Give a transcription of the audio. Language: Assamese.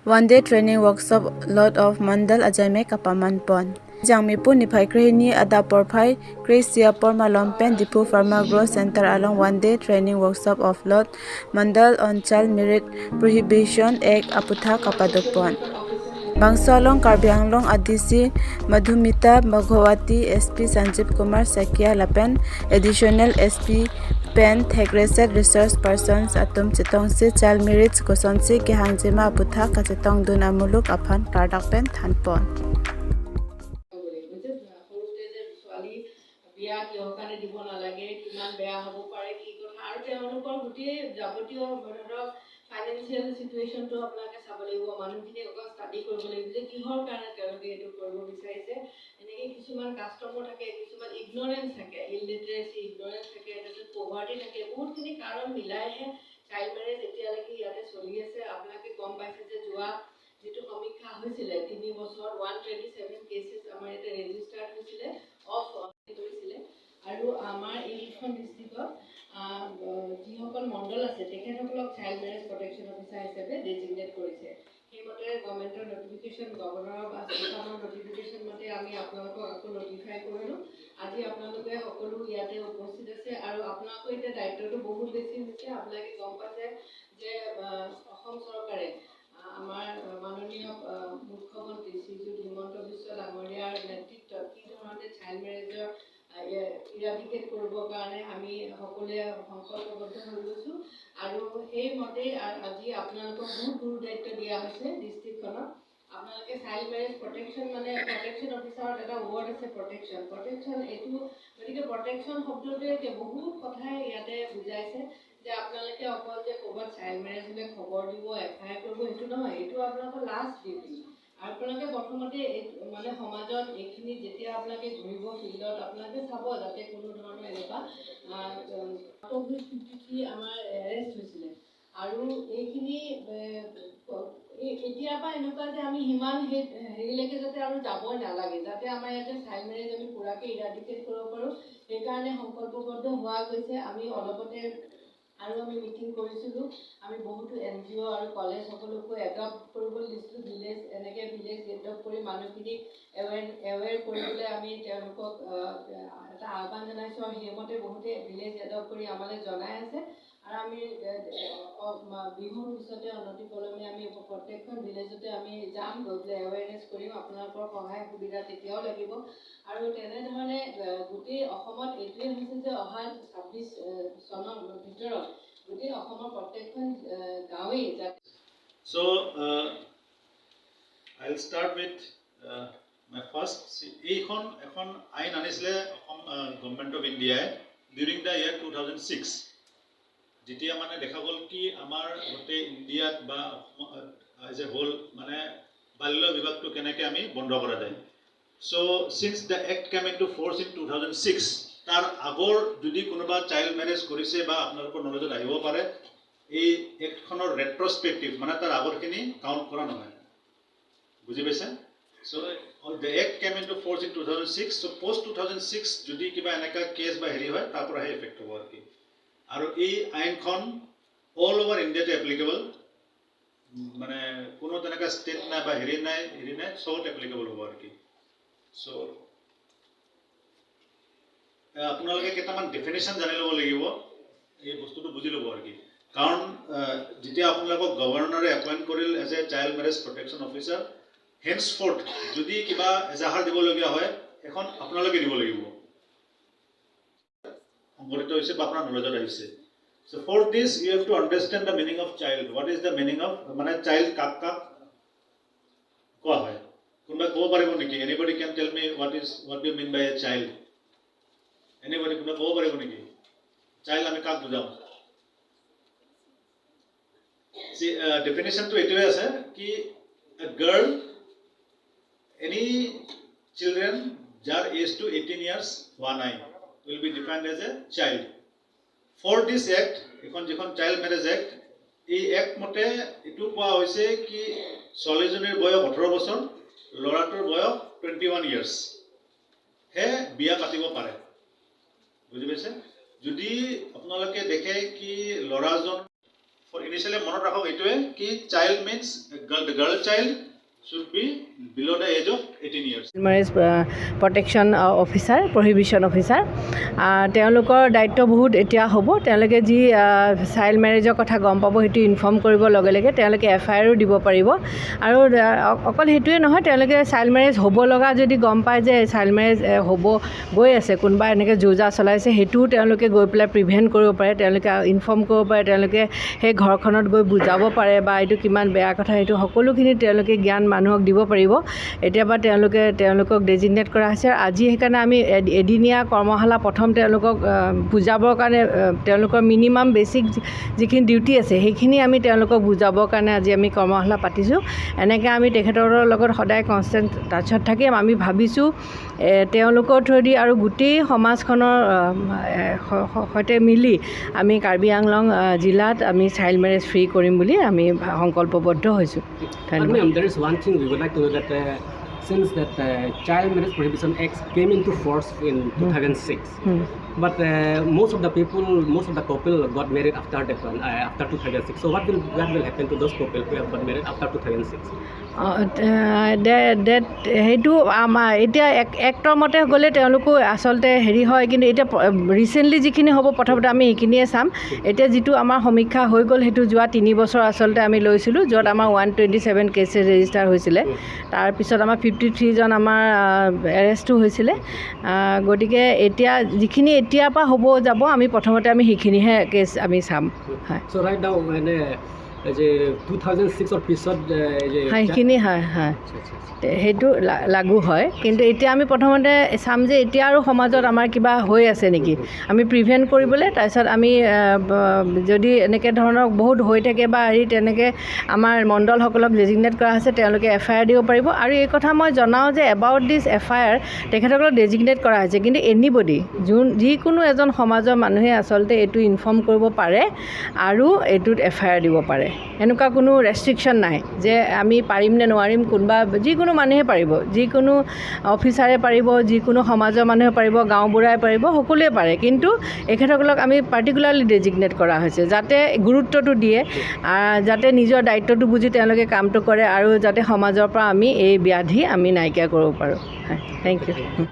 One day training workshop lot of mandal ajaime kapaman pon. Jang mipu nephai krehini ada porphai krehsi aporma longpen Diphu Farmer Growth Center along one day training workshop of lot mandal on child marriage prohibition act aputha kapadopon. Bangso along Karbi Anglong ADC Madhumita Bhagawati, SP Sanjeev Kumar Saikia lapen additional SP pen thekreset resource persons atum chetongsi child marriage kosonsi kehangjema aputha kachetong dun amuluk aphan kardak pen thanpon. যে সৰুতে যে ছোৱালী বিয়া কিহৰ কাৰণে দিব নালাগে, কিমান বেয়া হ'ব পাৰে, কি কথা, আৰু তেওঁলোকৰ গোটেই যাৱতীয় ধৰক ফাইনেন্সিয়েল চিটুৱেশ্যনটো আপোনালোকে চাব লাগিব। মানুহখিনিক অকণ ষ্টাডি কৰিব লাগিব যে কিহৰ কাৰণে তেওঁলোকে এইটো কৰিব বিচাৰিছে। এনেকৈ কিছুমান কাষ্টমৰ থাকে, কিছুমান ইগনৰেঞ্চ থাকে, ইলিটাৰেচি, ইগনৰেঞ্চ থাকে, তাৰপিছত পভাৰ্টি থাকে। বহুতখিনি কাৰণ মিলাইহে চাইল্ড মেৰেজ এতিয়ালৈকে ইয়াতে চলি আছে। আপোনালোকে গম পাইছে যে যোৱা যিটো সমীক্ষা হৈছিলে 3 বছৰত, 127 কেচেছ আমাৰ ইয়াতে ৰেজিষ্টাৰ্ড হৈছিলে, অফ কৰিছিলে। আৰু আমাৰ এইকেইখন ডিষ্ট্ৰিক্টত যিসকল মণ্ডল আছে, তেখেতসকলক চাইল্ড মেৰেজ প্ৰটেকশ্যন অফিচাৰ হিচাপে ডেজিগনেট কৰিছে। সেইমতে গভৰ্ণমেণ্টৰ নটিফিকেশ্যন, গভৰ্ণৰৰ বা আছামৰ নটিফিকেশ্যন মতে আমি আপোনালোকক আকৌ নটিফাই কৰিলোঁ। আজি আপোনালোকে সকলো ইয়াতে উপস্থিত আছে আৰু আপোনালোকৰ এতিয়া দায়িত্বটো বহুত বেছি হৈছে। আপোনালোকে গম পাইছে যে অসম চৰকাৰে আমাৰ মাননীয় মুখ্যমন্ত্ৰী শ্ৰীযুত হিমন্ত বিশ্ব ডাঙৰীয়াৰ নেতৃত্বত কি ধৰণে চাইল্ড মেৰেজৰ ইৰাডিকেট কৰিবৰ কাৰণে আমি সকলোৱে সংকল্পবদ্ধ হৈ গৈছোঁ। আৰু সেইমতেই আজি আপোনালোকক বহুত গুৰু দায়িত্ব দিয়া হৈছে ডিষ্ট্ৰিক্টখনত। আপোনালোকে চাইল্ড মেৰেজ প্ৰটেকশ্যন মানে প্ৰটেকশ্যন অফিচাৰত এটা ৱৰ্ড আছে প্ৰটেকশ্যন, প্ৰটেকশ্যন এইটো। গতিকে প্ৰটেকশ্যন শব্দটোৱে বহুত কথাই ইয়াতে বুজাইছে যে আপোনালোকে অকল যে ক'ৰবাত চাইল্ড মেৰেজ হ'লে খবৰ দিব, এফ I R কৰিব, সেইটো নহয়। এইটো আপোনালোকৰ লাষ্ট ডিউটি। আপোনালোকে প্ৰথমতে এই মানে সমাজত এইখিনি যেতিয়া আপোনালোকে ঘূৰিব ফিল্ডত, আপোনালোকে চাব যাতে কোনো ধৰণৰ এনেকুৱা 53 আমাৰ এৰেষ্ট হৈছিলে। আৰু এইখিনি এতিয়াৰ পৰা এনেকুৱা যে আমি সিমান সেই হেৰিলৈকে যাতে আৰু যাবই নালাগে, যাতে আমাৰ ইয়াতে চাইল্ড মেৰেজ আমি পূৰাকৈ ইৰাডিকেট কৰিব পাৰোঁ, সেইকাৰণে সংকল্পবদ্ধ হোৱা গৈছে। আমি অলপতে আৰু আমি মিটিং কৰিছিলোঁ। আমি বহুতো এনজিঅ' আৰু কলেজ সকলোকো এডপ্ট কৰিবলৈ দিছিলোঁ। ভিলেজ এনেকৈ ভিলেজ এডপ্ট কৰি মানুহখিনিক এৱেৰ কৰিবলৈ আমি তেওঁলোকক এটা আহ্বান জনাইছোঁ আৰু সেইমতে বহুতে ভিলেজ এডপ্ট কৰি আমালৈ জনাই আছে। আৰু আমি বিহুৰ পিছতে অনতিপলমে আমি প্ৰত্যেকখন ভিলেজতে আমি যাম, গৈ পেলাই এৱেৰনেছ কৰিম। আপোনালোকৰ সহায় সুবিধা তেতিয়াও লাগিব। আৰু তেনেধৰণে গোটেই অসমত এইটোৱে হৈছে যে অহা 26 চনৰ ভিতৰত গোটেই অসমৰ প্ৰত্যেকখন গাঁৱেই যাতে So I'll start with my first. এইখন এখন আইন আনিছিলে অসম গভৰ্ণমেণ্ট অফ ইণ্ডিয়াই during the year 2006, যেতিয়া মানে দেখা গ'ল কি আমাৰ গোটেই ইণ্ডিয়াত বা অসমত এজ এ হোল মানে বাল্য বিবাহটো কেনেকৈ আমি বন্ধ কৰা যায়। So since the act came into force in 2006, তাৰ আগৰ যদি কোনোবা চাইল্ড মেৰেজ কৰিছে বা আপোনালোকৰ নলেজত আহিব পাৰে, এই এক্টখনৰ ৰেট্ৰস্পেক্টিভ মানে তাৰ আগৰখিনি কাউণ্ট কৰা নহয়। বুজি পাইছে? So the act came into force in 2006, so post 2006 যদি কিবা এনেকুৱা কেছ বা হেৰি হয়, তাৰ পৰাহে এফেক্ট হ'ব আৰু কি। আৰু এই আইনখন অল অভাৰ ইণ্ডিয়াতে এপ্লিকেবল, মানে কোনো তেনেকুৱা ষ্টেট নাই বা হেৰি নাই, চবত এপ্লিকেবল হ'ব আৰু কি। চ' আপোনালোকে কেইটামান ডেফিনেশ্যন জানি ল'ব লাগিব, এই বস্তুটো বুজি ল'ব আৰু কি। কাৰণ যেতিয়া আপোনালোকক গভৰ্ণৰে এপইণ্ট কৰিল as a child marriage protection officer, henceforth যদি কিবা এজাহাৰ দিবলগীয়া হয়, সেইখন আপোনালোকে দিব লাগিব, সংঘটিত হৈছে বা আপোনাৰ নলেজত আহিছে। So for this you have to understand the meaning of child. What is the meaning of মানে চাইল্ড কাক কাক কোৱা হয়? কোনোবাই ক'ব পাৰিব নেকি? Anybody can tell me what you mean by a child? Anybody, কোনোবাই ক'ব পাৰিব নেকি চাইল্ড আমি কাক বুজাওঁ? ডেফিনেশ্যনটো এইটোৱে আছে কি গাৰ্ল, এনি চিলড্ৰেন যাৰ এজটো 18 ইয়াৰ্ছ হোৱা নাই will be defined as a child for this act. এইখন যিখন চাইল্ড মেৰেজ এক্ট, এই এক্ট মতে এইটো কোৱা হৈছে কি ছোৱালীজনীৰ বয়স 18 বছৰ, ল'ৰাটোৰ বয়স 21 ইয়াৰ্ছ হে বিয়া পাতিব পাৰে। বুজি পাইছে? যদি আপোনালোকে দেখে কি ল'ৰাজন ফৰ ইনিচিয়েলি মনত ৰাখক এইটোৱে কি child means girl child should be below the age of 18 years. Marriage protection officer, prohibition officer, তেওঁলোকৰ দায়িত্ব বহুত এতিয়া হ'ব। তেওঁলোকে যি চাইল্ড মেৰেজৰ কথা গম পাব, সেইটো ইনফৰ্ম কৰিব। লগে লগে তেওঁলোকে এফ আই আৰো দিব পাৰিব। আৰু অকল সেইটোৱে নহয়, তেওঁলোকে চাইল্ড মেৰেজ হ'ব লগা যদি গম পায় যে চাইল্ড মেৰেজ হ'ব গৈ আছে, কোনোবা এনেকৈ যো-জা চলাইছে, সেইটোও তেওঁলোকে গৈ পেলাই প্ৰিভেণ্ট কৰিব পাৰে। তেওঁলোকে ইনফৰ্ম কৰিব পাৰে, তেওঁলোকে সেই ঘৰখনত গৈ বুজাব পাৰে বা এইটো কিমান বেয়া কথা, সেইটো সকলোখিনি তেওঁলোকে জ্ঞান মানুহক দিব পাৰিব। এতিয়াৰ পৰা তেওঁলোকক ডেজিগনেট কৰা হৈছে। আজি সেইকাৰণে আমি এদিনীয়া কৰ্মশালা প্ৰথম তেওঁলোকক বুজাবৰ কাৰণে, তেওঁলোকৰ মিনিমাম বেছিক যিখিনি ডিউটি আছে, সেইখিনি আমি তেওঁলোকক বুজাবৰ কাৰণে আজি আমি কৰ্মশালা পাতিছোঁ। এনেকৈ আমি তেখেতৰ লগত সদায় কনষ্টেণ্ট টাচত থাকিম। আমি ভাবিছোঁ তেওঁলোকৰ থ্ৰুৱেদি আৰু গোটেই সমাজখনৰ সৈতে মিলি আমি কাৰ্বি আংলং জিলাত আমি চাইল্ড মেৰেজ ফ্ৰী কৰিম বুলি আমি সংকল্পবদ্ধ হৈছোঁ। But ধন্যবাদ। Ma'am, there is one thing we would like to know, that since that Child Marriage Prohibition Act came into force in 2006, but most of the people, most of the couple got married after that one, after 2006. So what will happen to those couple who have got married after 2006? Date সেইটো আমাৰ এতিয়া এক্টৰ মতে গ'লে তেওঁলোকো আচলতে হেৰি হয়, কিন্তু এতিয়া ৰিচেণ্টলি যিখিনি হ'ব, প্ৰথমতে আমি সেইখিনিয়ে চাম। এতিয়া যিটো আমাৰ সমীক্ষা হৈ গ'ল, সেইটো যোৱা 3 বছৰ আচলতে আমি লৈছিলোঁ, য'ত আমাৰ 127 কেছেছ ৰেজিষ্টাৰ হৈছিলে। তাৰপিছত আমাৰ 53জন আমাৰ এৰেষ্টো হৈছিলে। গতিকে এতিয়া যিখিনি এতিয়াৰ পৰা হ'ব যাব, আমি প্ৰথমতে আমি সেইখিনিহে কেছ আমি চাম, হয়। So right now, মানে যে 2006 ৰ পিছত যে হয়, সেইখিনি, হয়। আচ্ছা। সেইটো লাগু হয়, কিন্তু এতিয়া আমি প্ৰথমতে চাম যে এতিয়া আৰু সমাজত আমাৰ কিবা হৈ আছে নেকি, আমি প্ৰিভেণ্ট কৰিবলৈ। তাৰপিছত আমি যদি এনেকৈ ধৰণৰ বহুত হৈ থাকে বা হেৰি, তেনেকৈ আমাৰ মণ্ডলসকলক ডেজিগনেট কৰা হৈছে, তেওঁলোকে এফ I R দিব পাৰিব। আৰু এই কথা মই জনাওঁ যে about this F I R, তেখেতসকলক ডেজিগনেট কৰা হৈছে, কিন্তু এনিবডি, যোন যিকোনো এজন সমাজৰ মানুহে আচলতে এইটো ইনফৰ্ম কৰিব পাৰে আৰু এইটোত এফ I R দিব পাৰে। এনেকুৱা কোনো ৰেষ্ট্ৰিকশ্যন নাই যে আমি পাৰিম নে নোৱাৰিম। কোনোবা যিকোনো মানুহে পাৰিব, যিকোনো অফিচাৰে পাৰিব, যিকোনো সমাজৰ মানুহে পাৰিব, গাঁওবুঢ়াই পাৰিব, সকলোৱে পাৰে। কিন্তু এখেতসকলক আমি পাৰ্টিকুলাৰলি ডেজিগনেট কৰা হৈছে যাতে গুৰুত্বটো দিয়ে, যাতে নিজৰ দায়িত্বটো বুজি তেওঁলোকে কামটো কৰে আৰু যাতে সমাজৰ পৰা আমি এই ব্যাধি আমি নাইকিয়া কৰিব পাৰোঁ। হয়, thank U.